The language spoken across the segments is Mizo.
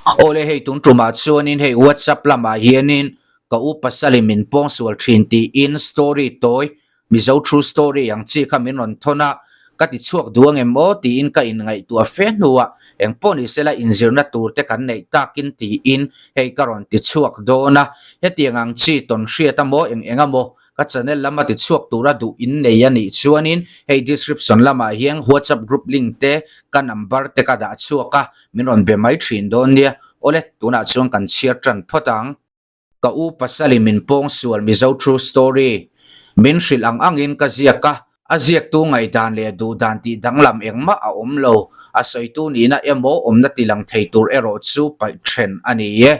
Awle hei tun tumah chuanin hei WhatsApp lamah hianin ka u pasali min pawngsual thin tiin story tawi Mizo true story ang chi kha min rawn thawn a, ka ti chhuak duh ang em aw tiin ka inngaihtuah fe hnuah engpawh ni sela inzirna tur te kan neih takin tiin hei ka rawn ti chhuak dawn a, hetiang ang chi tawn hriat amaw eng eng amaw Ka channel lama ti chhuak tura duh in nei a nih chuanin hei description lamah hian whatsapp group link te ka number te ka dah chhuak a, min rawn be mai thin dawn nia. Awle, tunah chuan kan chhiar tan phawt ang. Ka u pasali min pawng sual Mizo true story min hrilh ang angin ka ziak a, a ziaktu ngaihdan leh duhdan tih danglam engmah a awm lo, a sawitu nihna emaw awmna tilang thei tur erawh chu paih then a ni e.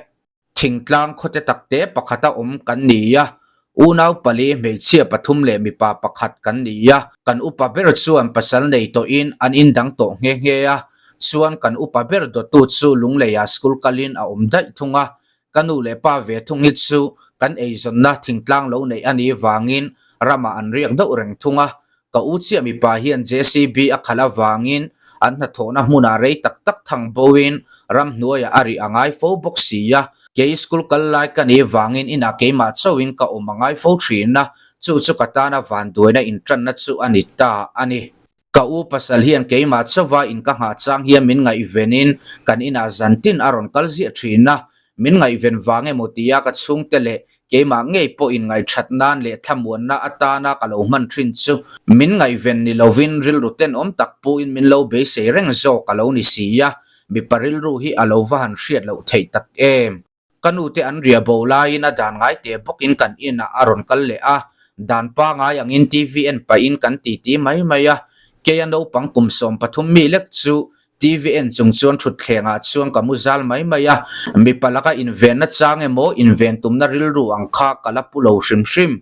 Thingtlang khawte takte pakhata awm kan ni a, unau pali, hmeichhia pathum leh mipa pakhat kan ni a. Kan upa ber chuan pasal nei tawhin an indang tawh nghe nghe a, chuan kan upa ber dawttu chu Lungleiah school kalin a awm daih thung a. Ka nu leh pa ve thung hi chu kan eizawnna thingtlang lo neih a nih vangin ramah an riak deuh reng thung a. Ka u chiah mipa hian JCB a khalh avangin an hnathawhna hmunah rei tak tak thang boin ramhnuaiah a rih a ngai fo bawk si a. Kei school kal lai ka nih vangin inah keimah chauhin ka awm a ngai fo thin a, chu chu ka tana vanduaina intanna chu a ni ta a ni. Ka u pasal hian keimah chauva in ka nghah chang hian min ngaihvenin kan inah zantin a rawn kal ziah thin a, min ngaihven vang emaw tia ka chhungte leh Keimah ngei pawh inngaihṭhat nan leh thlamuanna atana ka lo hman ṭhin chu min ngaihven ni lovin rilru tenawm tak puin min lo beisei reng zawk a lo ni si a, mipa rilru hi a lo va han hriat loh theih tak em. Ka nute an ria bo laiin a dan ngai teh bawkin kan inah a rawn kal leh a, dan pangai angin TV en pahin kan titi mai mai a, keia naupang kum 13 mi lek chu TV en chung chuan thutthleng ah chuan ka mu zal mai mai a, mipa laka invenna chang emaw inven tumna rilru ang kha ka la pu lo hrim hrim.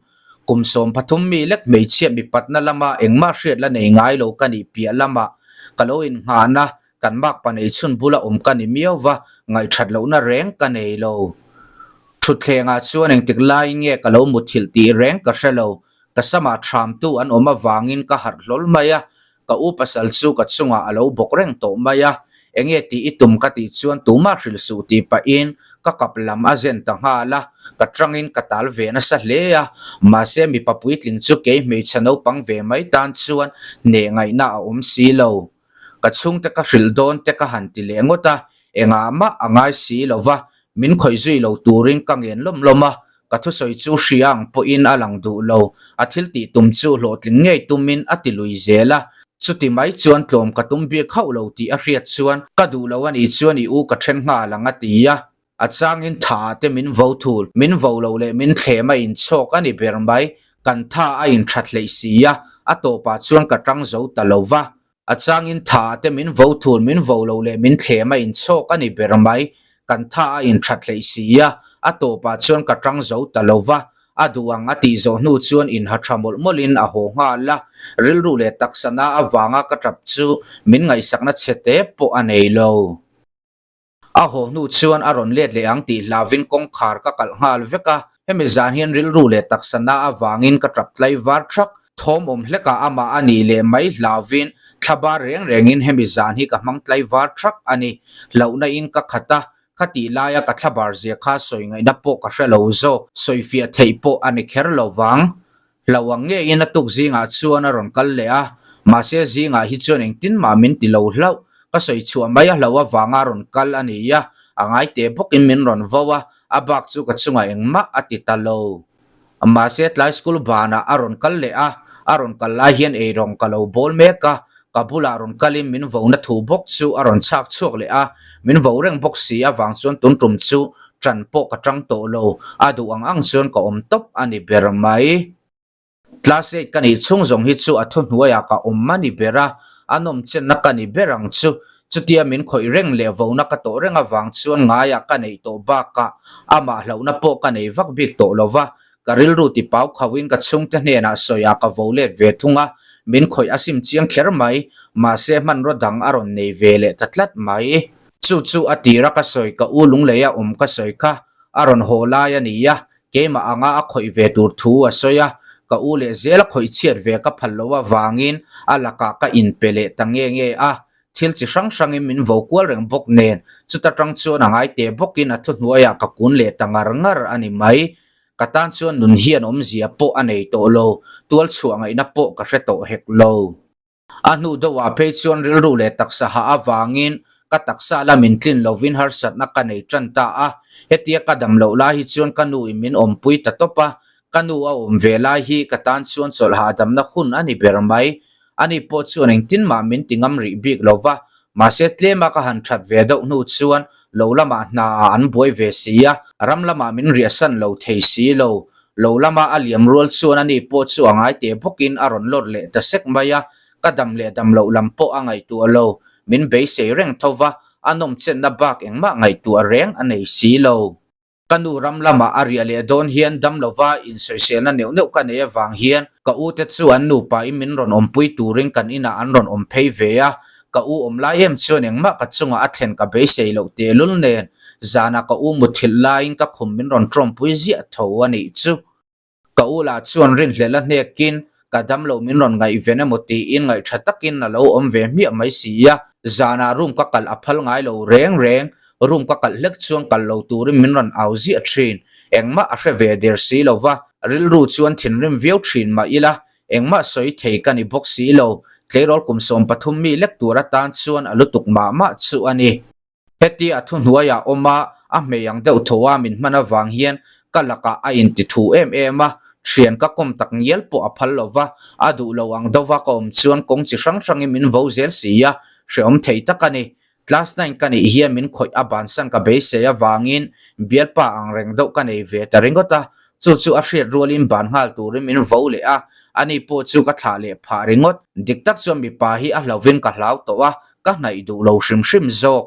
Kum 13 mi lek hmeichhia mipatna lama engmah hriat la nei ngai lo ka nih piah lamah ka lo innghahna kan makpa nei chhun bula awm ka ni miau va, ngaihthat lohna reng ka nei lo. Thutthleng ah chuan engtik laiin nge ka lo muthilh tih reng ka hre lo, ka samah thramtu an awm avangin ka harh hlawl mai a, Ka u pasal chu ka chungah a lo bawk reng tawh mai a, enge tih i tum ka tih chuan tumah hrilh suh tih pahin ka kap lam a zen ta nghal a, ka tangin ka tal ve nasa hle a, mahse mipa puitling chu kei hmeichhe naupang ve mai tan chuan hneh ngaihna a awm si lo. Ka chhungte ka hrilh dawn te ka han ti leh ngawt a, engah mah a ngai si lo va, min khawih zui lo turin ka ngen lawm lawm a, Ka thusawi chu hria ang pawhin a lang duh lo, a thil tih tum chu hlawhtling ngei tumin a ti lui zel a. Chuti mai chuan tlawm ka tum bik hauh lo tih a hriat chuan ka duh lo a nih chuan i u ka then nghal ang a ti a. A changin tha ah te min vo thul, min vo lo leh min thlem a inchhawk a ni ber mai, kan tha a inthat hleih si a, a tawpah chuan ka tang zo ta lo va. A changin tha ah te min vo thul, min vo lo leh min thlem a inchhawk a ni ber mai. Kan tha a inthat hleih si a, a tawpah chuan ka tang zo ta lo va. A duh ang a tih zawh hnu chuan inha tha mawlh mawlhin a haw nghal a, rilru leh taksa na avanga ka tap chu min ngaihsakna chhe te pawh a nei lo. A haw hnu chuan a rawn let leh ang tih hlavin kawngkhar ka kalh nghal vek a, hemi zan hian rilru leh taksa na avangin ka tap tlai var thak. Thawm awm hlekah amah a nih leh mai hlavin thla bar reng rengin hemi zan hi ka hmang tlai var thak a ni. Hlauhna in ka khat a, kha tih laia ka thla bar zia kha sawi ngaihna pawh ka hre lo zawk, sawifiah theih pawh a ni kher lo vang. Hlauh ang ngeiin a tuk zingah chuan a rawn kal leh a, mahse zingah hi chuan engtin mah min ti lo hlauh. Ka sawi chhuah mai a hlauh avanga rawn kal a ni a, a ngai teh bawkin min rawn vo a, a bak chu ka chungah engmah a ti ta lo. Mahse tlai school banah a rawn kal leh a, a rawn kal lai hian eirawng ka lo bawl mek a, ka bulah rawn kalin min vona thu bawk chu a rawn chhak chhuak leh a, min vo reng bawk si avang chuan tun tum chu ṭan pawh ka ṭang tawh lo, a duh ang ang chuan ka awm tawp a ni ber mai. Class eight ka nih chhung zawng hi chu a thuhnuaiah ka awm a ni ber a, a nawm chenna ka ni ber ang chu. Chutia min khawih reng leh vona ka tawh reng avang chuan ngaiah ka neih tawh bakah amah hlauhna pawh ka nei vak bik tawh lo va, Ka rilru ti pau khauhin ka chhungte hnenah sawiah ka vo let ve thung a, min khawih a sim chiang kher mai, mahse hmanraw dang a rawn nei ve leh ta tlat mai. Chu chu a tira ka sawi ka u lunglei a awm ka sawi kha a rawn haw lai a ni a, keimah anga a khawih ve tur thu a sawi a, ka u leh zel a khawih chhiat ve ka phal loh avangin a lakah ka inpe leh ta nge nge a. Thil chi hrang hrangin min vo kual reng bawk nen, chuta tang chuan a ngai teh bawkin a thuhnuaiah ka kun leh ta ngar ngar a ni mai. Ka tan chuan nun hian awmzia pawh a nei tawh lo, tual chhuah ngaihna pawh ka hre tawh hek lo. A hnu deuhah phei chuan rilru leh taksa hah avangin ka taksa la min tlin lovin harsatna ka nei tan ta a, hetia ka dam loh lai hi chuan ka nu in min awmpui ta tawp a, ka nu a awm ve lai hi ka tan chuan chawlh hahdamna hun a ni ber mai. Ani pawh chuan engtin mah min ti ngam rih bik lo va, mahse tlema ka han that ve deuh hnu chuan lo lamah hna ah an buai ve si a, ram lamah min riahsan lo thei si lo. Lo lama a liam rual chuan ani pawh chu a ngai teh bawkin a rawn lawr leh ta sek mai a, ka dam leh dam loh lam pawh a ngaihtuah lo, min beisei reng tho va, a nawm chenna bak engmah ngaihtuah reng a nei si lo. Ka nu ram lamah a riah leh dawn hian dam lova insawiselna neuh neuh ka nei avang hian ka u te chu an nupain min rawn awmpui turin kan inah an rawn awm phei ve a, ka u awm lai em chuan engmah ka chungah a thlen ka beisei loh tehlul nen zanah ka u muthilh laiin ka khum min rawn tawmpui ziah tho a nih chu. Ka u lah chuan rinhlelh a hnekin ka damlo min rawn ngaihven emaw tiin ngaihṭha takin a lo awm ve hmiah mai si a, zanah room ka kalh a phal ngai lo reng reng, room ka kalh hlek chuan kalh lo turin min rawn au ziah ṭhin, engmah a hre ve der si lo va, rilru chuan thinrim viau ṭhin mah ila, engmah sawi thei ka ni bawk si lo, tleirawl kum 13 mi lek tur atan chuan a lutuk mah mah chu a ni. Heti a thuhnuaiah awm a, a hmei ang deuh tho a min hman avang hian ka lakah a inti thu em em a, thian ka kawm tak ngial pawh a phal lo va, a duh lo ang deuha ka awm chuan kawng chi hrang hrangin min vo zel si a, hrehawm thei tak a ni. Class nine ka nih hian min khawih a bansan ka beisei avangin bialpa ang reng deuh ka nei ve ta ringawt a, chu chu a hriat rualin ban nghal turin min vo leh a, ani pawh chu ka thlah leh phah ringawt. Dik tak chuan mipa hi a hlauvin ka hlau tawh a, Ka hnaih duh lo hrim hrim zawk.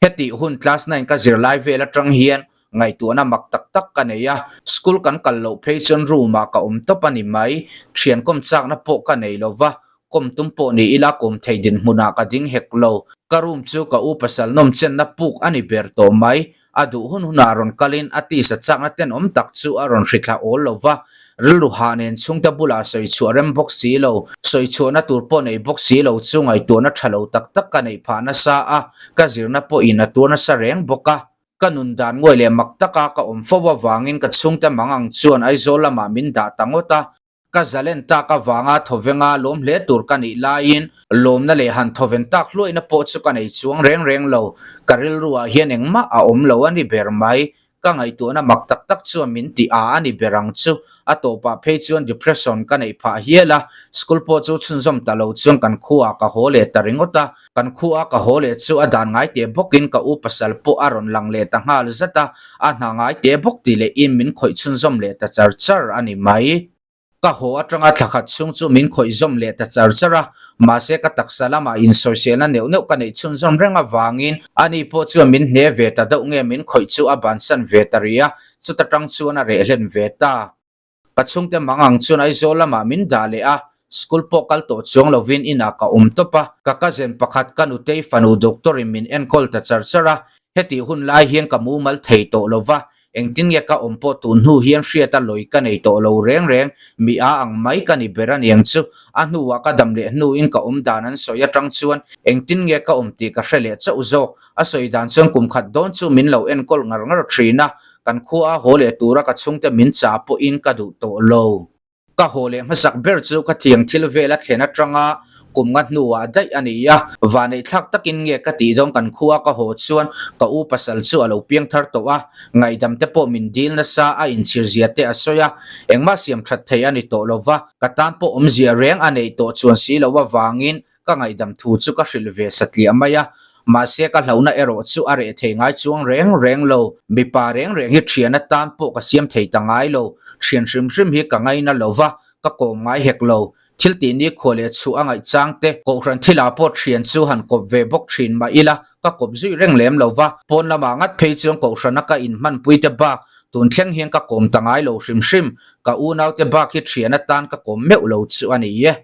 Hetih hun class nine ka zir lai vel atang hian ngaihtuahna mak tak tak ka nei a, school kan kal loh phei chuan room ah ka awm tawp a ni mai. Thian kawm chakna pawh ka nei lo va, kawm tum pawh ni ila kawm thei dinhmun ah ka ding hek lo. Ka room chu ka u pasal nawm chenna puk a ni ber tawh mai. A duh hun hunah rawn kalin a tisa chakna tenawm tak chu a rawn hrithla awl lo va, rilru hah nen chhungte bulah sawi chhuah rem bawk si lo, sawi chhuahna tur pawh nei bawk si lo chu ngaihtuahna tha lo tak tak ka neih phah nasa a, ka zirna pawhin a tuar nasa reng bawk a. Ka nun dan nguai leh mak taka ka awm fo avangin ka chhungte mangang chuan Aizawl lamah min dah ta ngawt a, Ka zalen tak avanga thawvenga lawm hle tur ka nih laiin lawmna leh han thawven tak hluaihna pawh chu ka nei chuang reng reng lo. Ka rilruah hian engmah a awm lo a ni ber mai. Ka ngaihtuahna mak tak tak chuan min ti a a ni ber ang chu. A tawpah phei chuan depression ka neih phah hial a, school pawh chu chhunzawm ta lo chuan kan khuaah ka haw leh ta ringawt a. Kan khua ka haw leh chu a dan ngai teh bawkin ka u pasal pawh a rawn lang leh ta nghal zat a, a hna ngai teh bawk ti lehin min khawih chhunzawm leh ta char char a ni mai. Ka haw atanga thla khat chhung chu min khawih zawm leh ta char char a, mahse ka taksa lamah insawiselna neuh neuh ka neih chhunzawm reng avangin ani pawh chuan min hne ve ta deuh nge min khawih chu a bansan ve ta rih a, chuta tang chuan a reh hlen ve ta. Ka chhungte mang ang chuan Aizawl lamah min dah leh a, school pawh kal tawh chuang lovin inah ka awm tawp a, ka cousin pakhat ka nutei fanu doctor in min enkawl ta char char a, hetih hun lai hian ka mumal thei tawh lo va, engtin nge ka awm pawh tun hnu hian hriat a lawi ka nei tawh lo reng reng, mi a ang mai ka ni ber aniang chu, a hnuah ka dam leh hnuin ka awm dan an sawi atang chuan engtin nge ka awm tih ka hre leh chauh zawk, a sawi dan chuan kum khat dawn chu min lo enkawl ngar ngar thin a, Kan khua a haw leh tura ka chhungte min chah pawhin ka duh tawh lo. Ka haw leh hmasak ber chu ka thiang thil vel a thlen atanga kum nga hnuah daih a ni a, vaneihthlak takin nge ka tih dawn kan khua ka haw chuan ka u pasal chu a lo piang thar tawh a, ngaihdam te pawh min dil nasa a inchhir zia te a sawi a, engmah siam that thei a ni tawh lo va, ka tan pawh awmzia reng a neih tawh chuan si lo avangin Ka ngaihdam thu chu ka hrilh ve satliah mai a, mahse ka hlauhna erawh chu a reh thei ngai chuang reng reng lo. Mipa reng reng hi thian atan pawh ka siam thei ta ngai lo, thian hrim hrim hi ka ngaina lo va, ka kawm ngai hek lo. Thil tih ni khuah leh chhuah a ngaih chang te, kohhran thilah pawh thian chu han kawp ve bawk thin mah ila, ka kawp zui reng lem lo va, pawn lamah ngat phei chuan kohhrana ka inhmanpui te bak tun thleng hian ka kawm ta ngai lo hrim hrim, ka unaute bak hi thian atan ka kawm meuh lo chu a ni e.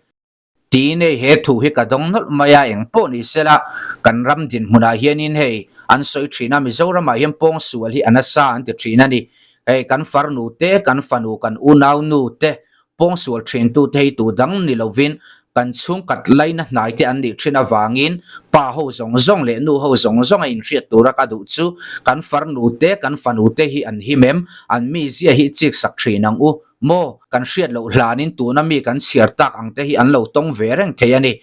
Tiin hei he thu hi ka dawng nawlh mai a, eng pawh ni sela kan ram dinhmunah hianin hei an sawi thin a, Mizoramah hian pawngsual hi a nasa an ti thin a ni. Hei kan farnu te, kan fanu, kan unaunu te pawngsual thin tute hi tu dang ni lovin Kan chhungkat laina hnai te an nih thin avangin pa ho zawng zawng leh nu ho zawng zawng a inhriat tura ka duh chu kan farnu te kan fanu te hi an him em? An mizia hi chik sak thin ang u maw? Kan hriat loh hlanin tuna mi kan chhiar tak ang te hi an lo tawng ve reng thei a ni.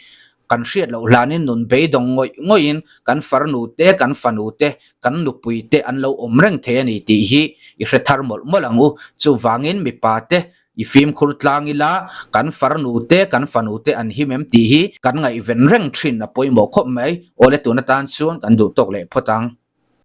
Kan hriat loh hlanin nun beidawng ngawih ngawihin kan farnu te kan fanu te kan nupui te an lo awm reng thei a ni tih hi i hre thar mawlh mawlh ang u. Chuvangin mipa te I fimkhur tlang ila, kan farnu te, kan fanu te an him em tih hi kan ngaihven reng thin a pawimawh khawp mai. Awle tun atan chuan kan duh tawk leh phawt ang.